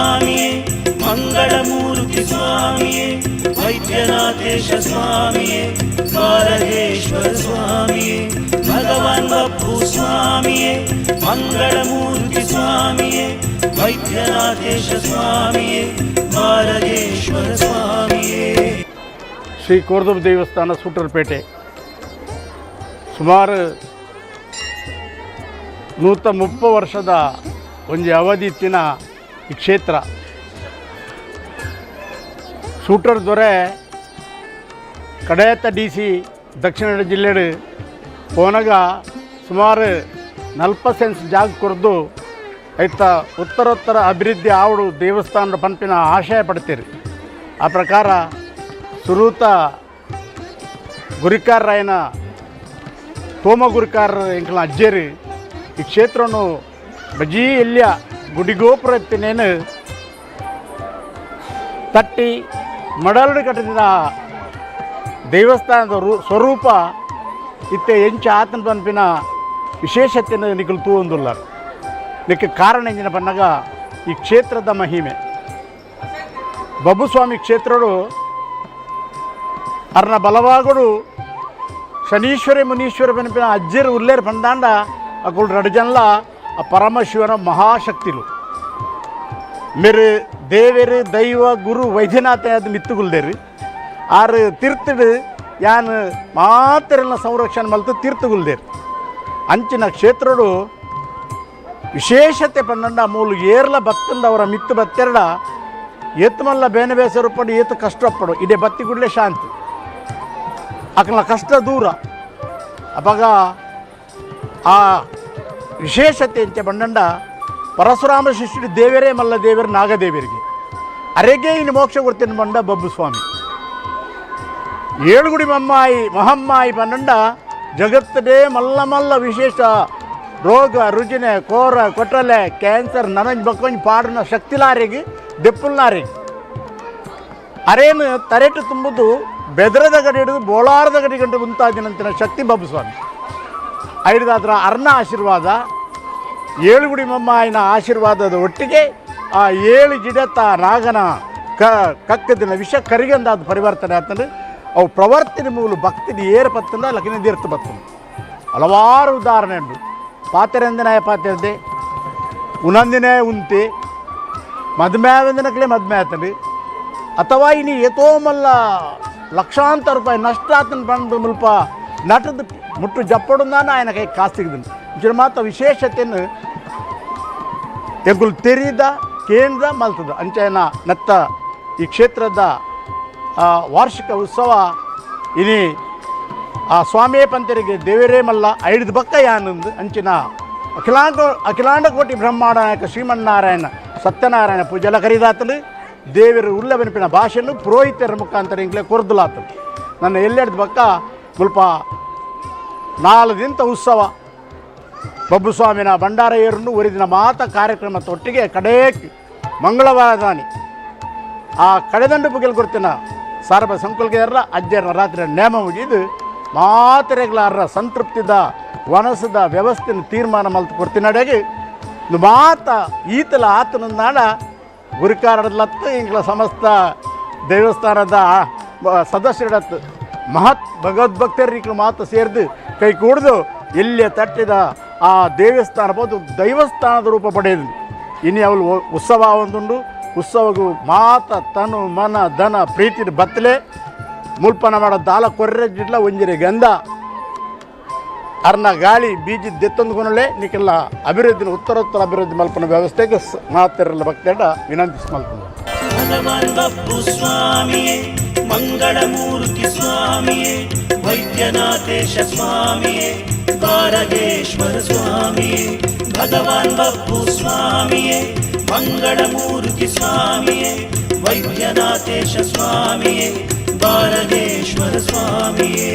ಸ್ವಾಮಿಯೇ, ಮಂಗಳಮೂರ್ತಿ ಸ್ವಾಮಿಯೇ, ವೈದ್ಯನಾಥೇಶ ಸ್ವಾಮಿಯೇ, ದ್ವಾರಕೇಶ್ವರ ಸ್ವಾಮಿಯೇ, ಭಗವಾನ್ ಬಪ್ಪು ಸ್ವಾಮಿಯೇ, ಮಂಗಳಮೂರ್ತಿ ಸ್ವಾಮಿಯೇ, ವೈದ್ಯನಾಥೇಶ ಸ್ವಾಮಿಯೇ, ದ್ವಾರಕೇಶ್ವರ ಸ್ವಾಮಿಯೇ. ಶ್ರೀ ಕೋರ್ದಬ್ ದೇವಸ್ಥಾನ, ಸೂಟರ್ಪೇಟೆ. ಸುಮಾರು 130 ವರ್ಷದ ಒಂಜಿ ಅವಧಿ ಇತ್ತಿನ ಈ ಕ್ಷೇತ್ರ. ಸೂಟರ್ ದೊರೆ ಕಡೇತ ಡಿ ಸಿ ದಕ್ಷಿಣ ಕನ್ನಡ ಜಿಲ್ಲೆಡು ಪೋನಗ ಸುಮಾರು 40 ಸೆನ್ಸ್ ಜಾಗ ಕೊರ್ದು ಐತ ಉತ್ತರೋತ್ತರ ಅಭಿವೃದ್ಧಿ ಆವಡು ದೇವಸ್ಥಾನದ ಪನ್ಪಿನ ಆಶಯ ಪಡ್ತೀರಿ. ಆ ಪ್ರಕಾರ ಸುರೂತ ಗುರಿಕಾರರಾಯನ ತೋಮ ಗುರಿಕಾರ ಎಂಕಲ್ನ ಅಜ್ಜೇರು ಈ ಕ್ಷೇತ್ರನು ಬಜೀ ಎಲ್ಯ ಗುಡಿಗೋಪುರ ಎತ್ತಿನೇನು ತಟ್ಟಿ ಮಡಲ್ಡು ಕಟ್ಟಿದ ದೇವಸ್ಥಾನದ ಸ್ವರೂಪ ಇತ್ತೆ ಎಂಚ ಆತನ ಪನ್ಪಿನ ವಿಶೇಷತೆಯನ್ನು ನಿಕಲು ತೂವೊಂದುಲ್ಲಾರ್. ನಿಕ್ಕೆ ಕಾರಣ ಎಂಜಿನ ಪನ್ನಗ ಈ ಕ್ಷೇತ್ರದ ಮಹಿಮೆ. ಬಬ್ಬುಸ್ವಾಮಿ ಕ್ಷೇತ್ರಡು ಅರ್ನ ಬಲವಾಗುಡು ಶನೀಶ್ವರ ಮುನೀಶ್ವರ ಪನ್ಪಿನ ಅಜ್ಜರು ಉಲ್ಲೇರು ಪಂದಾಂಡ ಅಕುಲು ರಡು ಜನಲ ಆ ಪರಮಶಿವನ ಮಹಾಶಕ್ತಿಲು. ಮೇರು ದೇವೆರು, ದೈವ, ಗುರು ವೈದ್ಯನಾಥ ಅದು ಮಿತ್ತುಗುಲ್ದೇರು. ಆರು ತೀರ್ಥಡು ಯಾನ್ ಮಾತೆರೆಲ್ಲ ಸಂರಕ್ಷಣೆ ಮಲ್ತು ತೀರ್ಥಗುಲ್ದೇರು. ಅಂಚಿನ ಕ್ಷೇತ್ರಡು ವಿಶೇಷತೆ ಪನ್ನಂಡ ಮೂಲು ಏರ್ಲ ಬತ್ತಂದ ಅವರ ಮಿತ್ತು ಬತ್ತೆರಡ ಏತ್ ಮಲ್ಲ ಬೇನೆ ಬೇಸರುಪಡು, ಏತು ಕಷ್ಟಪಡು, ಇದೇ ಬತ್ತಿ ಗುಡ್ಲೆ ಶಾಂತಿ, ಅಕಲ ಕಷ್ಟ ದೂರ. ಅಪಗ ಆ ವಿಶೇಷತೆ ಎಂಚ ಬಂಡಂಡ ಪರಶುರಾಮ ಶಿಷ್ಯರು ದೇವರೇ ಮಲ್ಲ ದೇವರು ನಾಗದೇವರಿಗೆ ಅರೆಗೆ ಇನ್ನು ಮೋಕ್ಷ ಕೊಡ್ತೇನೆ ಬಂಡ ಬಬ್ಬು ಸ್ವಾಮಿ. ಏಳುಗುಡಿ ಮಮ್ಮಾಯಿ ಮಹಮ್ಮಾಯಿ ಪನ್ನಂಡ ಜಗತ್ತದೇ ಮಲ್ಲ ಮಲ್ಲ ವಿಶೇಷ ರೋಗ ರುಜಿನೆ, ಕೋರ ಕೊಟ್ಟಲೆ, ಕ್ಯಾನ್ಸರ್ ನನಂಜ್ ಬಕ್ಕೊಂಜ್ ಪಾಡುನ ಶಕ್ತಿಲಾರಿಗೆ ದೆಪ್ಪುಲ್ನಾರಿಗೆ ಅರೇನು ತರೆಟು ತುಂಬುದು ಬೆದರದ ಗಡಿ ಹಿಡಿದು ಬೋಳಾರದ ಗಡಿ ಗಂಟು ಮುಂತಾದಿನಂತಿನ ಶಕ್ತಿ ಬಬ್ಬು ಸ್ವಾಮಿ. ಐದಾದ್ರ ಅರ್ಣ ಆಶೀರ್ವಾದ, ಏಳುಗುಡಿ ಮಮ್ಮಾಯಿನ ಆಶೀರ್ವಾದದ ಒಟ್ಟಿಗೆ ಆ ಏಳು ಜಿಡತ ನಾಗನ ಕಕ್ಕದಿನ ವಿಷ ಕರಿಗಂದಾದ ಪರಿವರ್ತನೆ ಆತಂದ್ರೆ ಅವು ಪ್ರವರ್ತಿನ ಮೂಲು ಭಕ್ತಿನ ಏರು ಪತ್ತಂದ ಲಕ್ಷ್ಮೀ ತೀರ್ಥ ಬತ್ತಂದು ಹಲವಾರು ಉದಾಹರಣೆ ಉಂಟು. ಪಾತೆರಂದಿನಾಯ ಪಾತೆರ್ದೆ ಉನಂದಿನೇ ಉಂತಿ ಮದ್ಮ್ಯಾವಂದಿನಕ್ಲೆ ಮದ್ಮೆ ಆತಂದು ಅಥವಾ ಇನಿ ಏತೋ ಮಲ್ಲ ಲಕ್ಷಾಂತರ ರೂಪಾಯಿ ನಷ್ಟ ಆತನ ಬಂದು ಮುಲ್ಪ ನಟದ ಮುಟ್ಟು ಜಪ್ಪಡುಂದಾನ ఆయన ಕೈ ಕಾಸು ತೆಗೆದು ಇಂಚಿನ ಮಾತ ವಿಶೇಷತೆಯನ್ನು ಎಂಕುಲು ತೆರಿದ ಕೇಂದ್ರ ಮಲ್ತದ. ಅಂಚೆನ ನತ್ತ ಈ ಕ್ಷೇತ್ರದ ವಾರ್ಷಿಕ ಉತ್ಸವ ಇನಿ ಆ ಸ್ವಾಮಿಯೇ ಪಂತರಿಗೆ ದೇವರೇ ಮಲ್ಲ ಐದು ಬಕ್ಕ ಯಾನಂದು ಅಂಚಿನ ಅಖಿಲಾಂಡ ಅಖಿಲಾಂಡ ಕೋಟಿ ಬ್ರಹ್ಮಾಂಡ ನಾಯಕ ಶ್ರೀಮನ್ನಾರಾಯಣ ಸತ್ಯನಾರಾಯಣ ಪೂಜೆಲ ಕರೀದಾತಲು. ದೇವರು ಉಲ್ಲ ಬೆನಪಿನ ಭಾಷೆಯನ್ನು ಪುರೋಹಿತರ ಮುಖಾಂತರ ಇಂಗ್ಲೆ ಕೊರ್ದುಲಾತಲು. ನನ್ನ ಎಲ್ಲೆಡ್ದು ಬಕ್ಕ ಮುಲ್ಪ 4 ದಿನದ ಉತ್ಸವ ಬಬ್ಬುಸ್ವಾಮಿನ ಭಂಡಾರ ಏರುಂಡು. ಒರಿದಿನ ಮಾತ ಕಾರ್ಯಕ್ರಮ ತೊಟ್ಟಿಗೆ ಕಡೇ ಮಂಗಳವಾರದಾನಿ ಆ ಕಡೆದಂಡು ಪುಗೆಲ್ ಕೊಡ್ತಿನ ಸಾರಬ ಸಂಕುಲ್ಗೆಯರ್ರ ಅಜ್ಜರ ರಾತ್ರಿ ನೇಮ ಮುಗಿದು ಮಾತೆರೆಗ್ಲಾರ್ರ ಸಂತೃಪ್ತಿದ ವನಸದ ವ್ಯವಸ್ಥೆನ ತೀರ್ಮಾನ ಮಲ್ತು ಕೊಡ್ತಿನಡೆಗೆ ಮಾತ ಈತಲ ಆತನಂದಾಡ ಗುರುಕಾರಡಲತ್ತು ಇಂಗ್ಲ ಸಮಸ್ತ ದೇವಸ್ಥಾನದ ಸದಸ್ಯರಡತ್ತು ಮಹತ್ ಭಗವದ್ಭಕ್ತರಿಗೆ ಮಾತು ಸೇರಿದು ಕೈ ಕೂಡ್ದು ಎಲ್ಲಿಯ ತಟ್ಟಿದ ಆ ದೇವಸ್ಥಾನ ಬೋದು ದೈವಸ್ಥಾನದ ರೂಪ ಪಡೆಯುದು. ಇನ್ನು ಅವಳು ಉತ್ಸವ ಒಂದುಂಡು. ಉತ್ಸವಗೂ ಮಾತ ತನು ಮನ ಧನ ಪ್ರೀತಿ ಬತ್ತಲೆ ಮುಲ್ಪನ ಮಾಡ ದಾಲ ಕೊರ್ರೆ ಜಿಡ್ಲ ಒಂಜಿರೆ ಗಂಧ ಅರ್ನ ಗಾಳಿ ಬೀಜ ದೆತ್ತೊಂದು ಕೊನಲೆ ನಿಕ್ಕೆಲ್ಲ ಅಭಿವೃದ್ಧಿನ ಉತ್ತರೋತ್ತರ ಅಭಿವೃದ್ಧಿ ಮಲ್ಪನ ವ್ಯವಸ್ಥೆಗೆ ಮಾತಿರಲ್ಲ ಭಕ್ತೇಡ ವಿನಂತಿಸಿ ಮಲ್ಪನ. ಭಗವಾನ್ ಬಪ್ಪು ಸ್ವಾಮಿಯೇ, ಮಂಗಳಮೂರ್ತಿ ಸ್ವಾಮಿಯೇ, ವೈದ್ಯನಾಥೇಶ ಸ್ವಾಮಿಯೇ, ದ್ವಾರಕೇಶ್ವರ ಸ್ವಾಮಿಯೇ, ಭಗವಾನ್ ಬಪ್ಪು ಸ್ವಾಮಿಯೇ, ಮಂಗಳಮೂರ್ತಿ ಸ್ವಾಮಿಯೇ, ವೈದ್ಯನಾಥೇಶ ಸ್ವಾಮಿಯೇ, ದ್ವಾರಕೇಶ್ವರ ಸ್ವಾಮಿಯೇ.